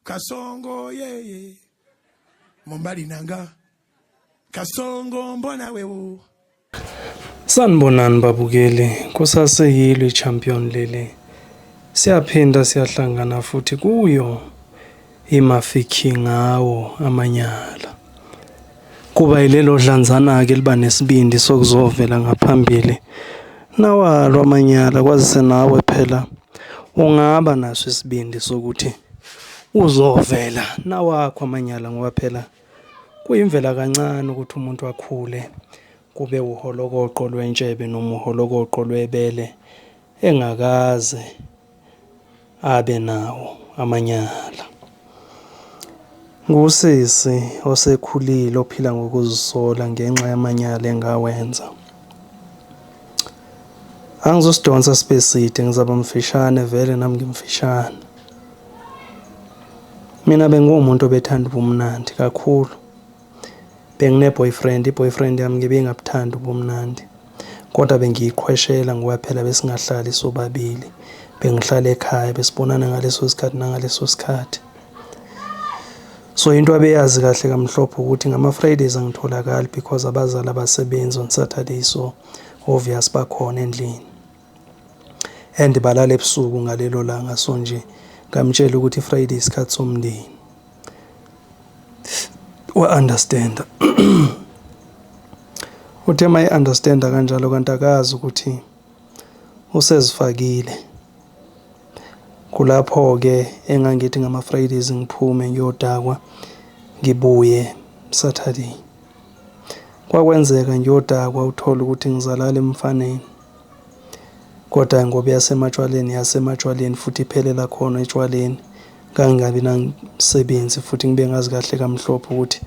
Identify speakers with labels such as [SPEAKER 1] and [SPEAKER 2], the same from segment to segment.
[SPEAKER 1] Kasongo yeye mobali na nga Kasongo mbona wewo.
[SPEAKER 2] Sanibonani babukeli, kusaseyilo i-champion leli. Siyaphinda siyahlangana futhi kuyo iMafiki ngawo amanyala. Kuba yilelo dlanzana-ke liba nesibindi sokuzovela ngaphambili nawalo amanyala kwazise nawe phela ungaba naso isibindi sokuthi uzovela nawakho amanyala ngoba phela kuyimvela kancane ukuthi umuntu akhule kube uholokoqo lwentshebe noma uholokoqo lwebele engakaze abe nawo amanyala. Ngusisi osekhulile ophila ngokuzisola ngenxa yamanyala engawenza. Angizosidonsa sibe side ngizaba mfishane vele nami ngimfishane. Mina bengiwumuntu obethanda ubumnandi kakhulu. Bengine-boyfriend, i-boyfriend yami ngibe ingabuthandi ubumnandi. Kodwa bengiyiqhweshela ngoba phela besingahlali sobabili. Bengihlala ekhaya besibonana ngaleso sikhathi nangaleso sikhathi. So into abeyazi kahle kamhlophe ukuthi ngama-Fridays angitholakali because abazali abasebenzi on Saturday so obvious bakhona endlini. And balala ebusuku ngalelo langa so nje ngamtshela ukuthi i-Friday isikhathi somndeni. Wa-understand-a. Uthe uma e-understand-a kanjalo kanti akazi ukuthi usezifakile. Kulapho-ke engangithi ngama-Fridays ngiphume ngiyodakwa ngibuye Saturday. Kwakwenzeka ngiyodakwa uthole ukuthi ngizalala emfaneni. Kodwa ngoba yasematshwaleni yasematshwaleni futhi iphelela khona etshwaleni. Ngangingabi namsebenzi futhi ngibe ngazi kahle kamhlophe ukuthi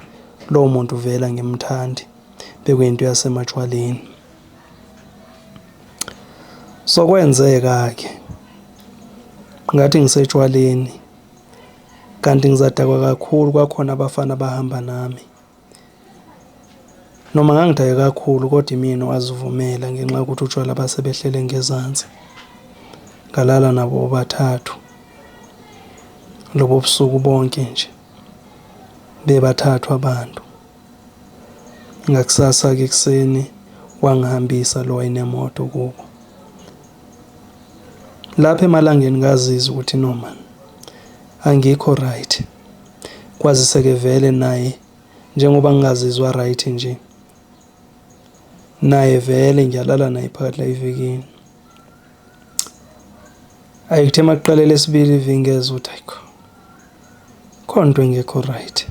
[SPEAKER 2] lowo muntu vele angimthandi. Bekuyinto yasematshwaleni. So kwenzeka-ke ngathi ngisetshwaleni kanti ngizadakwa kakhulu kwakhona abafana abahamba nami. Noma ngangidake kakhulu kodwa imina owazivumela ngenxa yokuthi utshwala base behlele ngezansi. Ngalala nabo bobathathu lobo busuku bonke nje bebathathu abantu. Ngakusasa-ke ekuseni wangihambisa lo wayenemoto kubo. Lapha emalangeni ngazizwa ukuthi no man angikho right. Kwazise-ke vele naye njengoba ngingazizwa right nje naye vele ngiyalala naye phakathi la evikini. Ayi kuthe makuqala elesibili iviki ngezwa ukuthi ayikho khona into engekho right.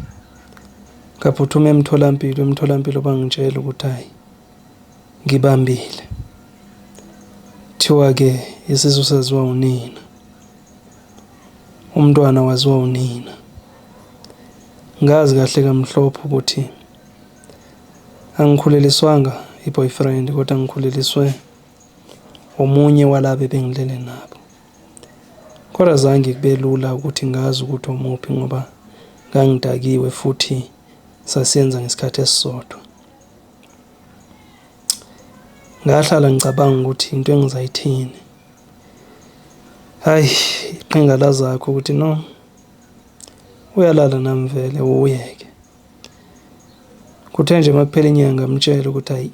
[SPEAKER 2] Ngaphuthuma emtholampilo, emtholampilo bangitshela ukuthi hhayi ngibambile. Kuthiwa-ke isisu saziwa unina, umntwana waziwa unina. Ngazi kahle kamhlophe ukuthi angikhuleliswanga i-boyfriend kodwa ngikhuleliswe omunye walaba ebengilele nabo. Kodwa zange kube lula ukuthi ngazi ukuthi omuphi ngoba ngangidakiwe futhi sasiyenza ngesikhathi esisodwa. Ngahlala ngicabanga ukuthi into engizayithini. Hhayi, iqhinga lazakho ukuthi no, uyalala nami vele uwuyeke. Kuthe nje makuphela inyanga ngamtshela ukuthi hhayi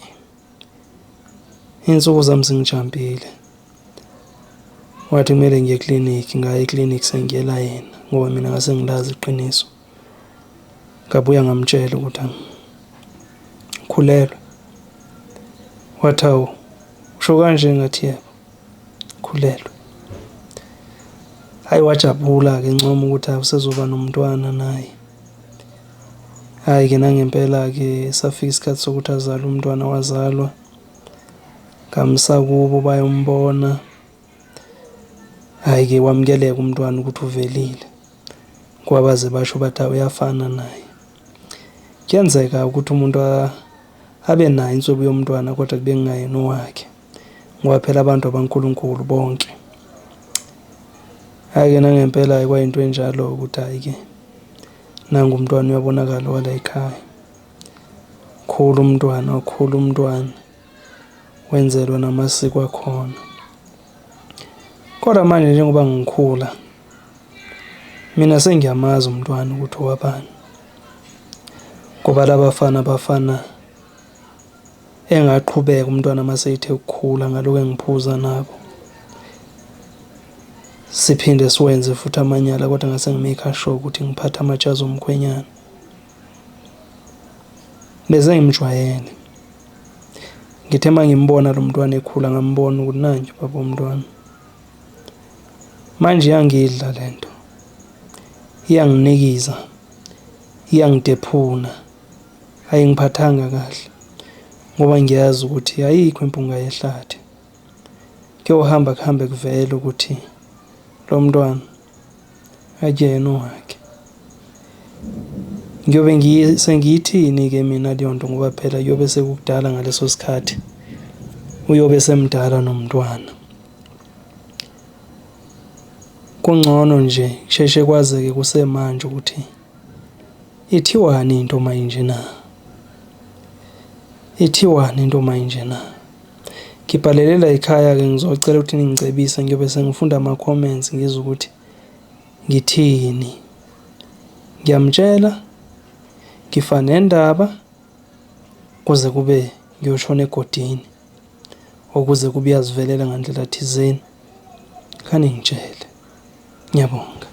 [SPEAKER 2] iy'nsuku zami zingijampile. Wathi kumele ngiye eklinikhi, ngaya eklinikhi sengiyela yena ngoba mina ngase ngilazi iqiniso. Ngabuya ngamtshela ukuthi ngikhulelwe. Wathi hawu usho kanje ngathi yebo khulelwe. Hhayi wajabula-ke encoma ukuthi hawu usezoba nomntwana naye. Hhayi-ke nangempela-ke safika isikhathi sokuthi azale umntwana wazalwa. Ngamsa kubo bayombona. Hhayi-ke wamukeleka umntwana ukuthi uvelile. Ngoba baze basho bathi hawu uyafana naye. Kuyenzeka ukuthi umuntu abe nayo inswebu yomntwana kodwa kube kungayena owakhe. Ngoba phela abantu abankulunkulu bonke. Hhayi-ke nangempela-ke kwayinto enjalo ukuthi hhayi-ke nangu umntwana uyabonakala wala ekhaya. Khula umntwana, wakhula umntwana, wenzelwa namasiko akhona. Kodwa manje njengoba ngikhula, Mina sengiyamazi umntwana ukuthi owabani. Ngoba labafana bafana engaqhubeka umntwana uma ethe ukukhula ngalokhu engiphuza nabo. Siphinde siwenze futhi amanyala kodwa ngase ngi-make sure ukuthi ngiphatha amajazi omkhwenyana. Bese ngimjwayele. Ngithe uma ngimbona lo mntwana ekhula ngambona ukuthi nanti ubaba womntwana. Manje iyangidla le nto, iyanginikiza, iyangidephuna, ayingiphathanga kahle ngoba ngiyazi ukuthi ayikho impunga yehlathi. Kuyohamba kuhambe kuvele ukuthi lo mntwana akuyena owakhe. Ngiyobe sengiyithini-ke mina leyo nto ngoba phela kuyobe sekukudala ngaleso sikhathi, uyobe esemdala nomntwana. Kungcono nje kusheshe kwazeke kusemanje ukuthi ithiwani into mayinje na? Ithiwani into mayinje na? Ngibhalele la ekhaya-ke ngizocela ukuthi ningicebise ngiyobe sengifunda ama-comments ngizwe ukuthi ngithini. Ngiyamtshela, ngifa nendaba kuze kube ngiyoshona egodini okuze kube uyazivelela ngandlela thizeni. Khaningitshele. Ngiyabonga.